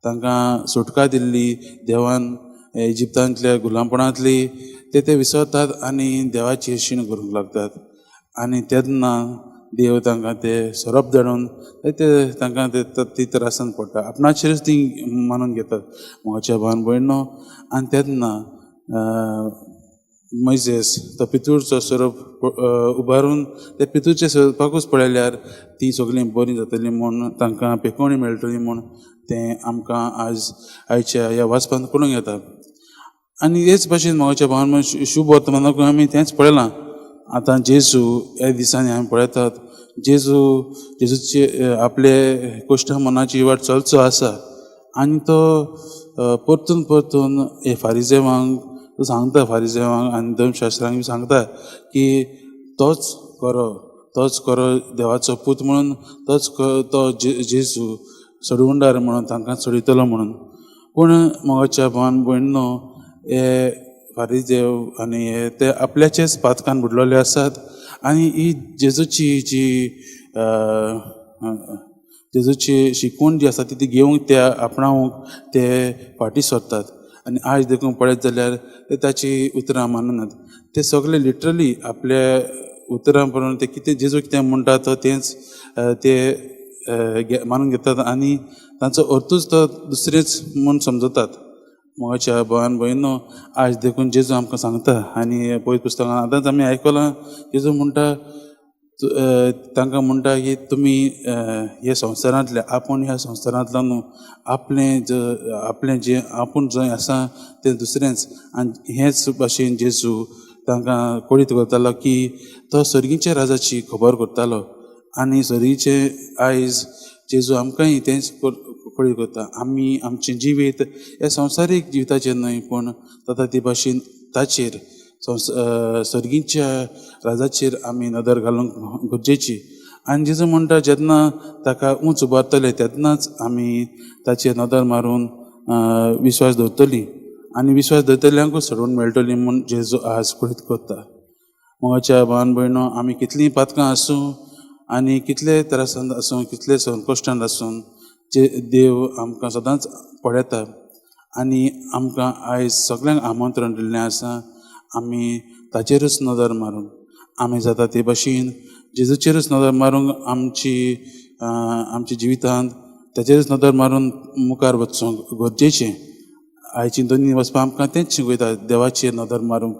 तांकां सुटका दिल्ली देवान इजिप्तांतल्या गुलामपणांतली, ते ते विसरतात आनी देवाची शीण करूंक लागतात. आनी तेन्ना देव तांकां ते सोरोप धाडून ते तांकां ते ती त्रासान पडटा, आपणाचेरच ती मानून घेतात, म्हज्या भावन भयणो. आनी तेन्ना मोयजेस तो पितूळचो सोरोप उबारून ते पितूळच्या सोरोपाकूच पळयल्यार ती सगळीं बरीं जातलीं म्हूण, तांकां पेकोवणी मेळटली म्हूण तें आमकां आज आयच्या ह्या वाचपान कळूंक येता. आनी हेच भाशेन मोगाच्या भावान, शुभ वर्तमानाकूय आमी तेंच पळयलां. आतां जेजू ह्या दिसांनी आमी पळयतात, जेजू जेजूचे आपले कश्ट मनाची वाट चलचो आसा आनी तो परतून परतून हे फारिजेवांक तो सांगता, फारिजेवांक आनी धर्मशास्त्रांक सांगता की तोच खरो, तोच खरो देवाचो पूत म्हणून, तोच तो जेजू सोडवणदार म्हणून तांकां सोडयतलो म्हणून. पूण मोगाच्या भावान भयणो, हे फारिजेव आनी हे ते आपल्याचेच पातकान बुडलेले आसात आनी ही जेजूची जी जेजूची शिकवण जी आसा ती घेवंक ते आपणावंक ते फाटीं सरतात. आनी आयज देखून पळयत जाल्यार ते ताची उतरां माननात. ते सगळे लिटरली आपल्या उतरां प्रमाण ते कितें जेजू कितें म्हणटा तो तेंच ते मानून घेतात आनी तांचो अर्थूच तो दुसरेच म्हूण समजतात. मोगाच्या भावान भयणो, आयज देखून जेजू आमकां सांगता आनी पवित्र पुस्तकां आतांच आमी आयकलां, जेजू म्हणटा तांकां म्हणटा की तुमी हे संवसारांतले, आपूण ह्या संवसारांतलो न्हू, आपलें ज आपलें जें आपूण जंय आसा तें दुसरेंच. आनी हेच भाशेन जेजू तांकां कळीत करतालो की तो सर्गीच्या राजाची खबर करतालो. आनी सर्गीचे आयज जेजू आमकांय तेंच कळीत करता, आमी आमचें जिवीत ह्या संवसारीक जिविताचेर न्हय, पूण जाता ते भाशेन ताचेर सर्गीच्या राजाचेर आमी नदर घालूंक गरजेची. आनी जेजू म्हणटा, जेन्ना ताका उंच उबारतले तेन्नाच आमी ताचेर नदर मारून विश्वास दवरतली आनी विश्वास दवरतल्यांकूच सोडून मेळटली म्हूण जेजू आज कळीत करता. मोगाच्या भावान भयणो, आमी कितलीं पातकां आसूं आनी कितले त्रासांत आसूं, कितले संकश्टांत आसूं, जे देव आमकां सदांच पळयता. आनी आमकां आयज सगळ्यांक आमंत्रण दिल्लें आसा, आमी ताचेरूच नदर मारूंक, आमी जाता ते भाशेन जेजूचेरूच नदर मारूंक, आमची आमच्या जिवितांत ताचेरूच नदर मारून मुखार वचूंक गरजेचें. आयची दोनी वचपा आमकां तेंच शिकयता, देवाचेर नदर मारूंक.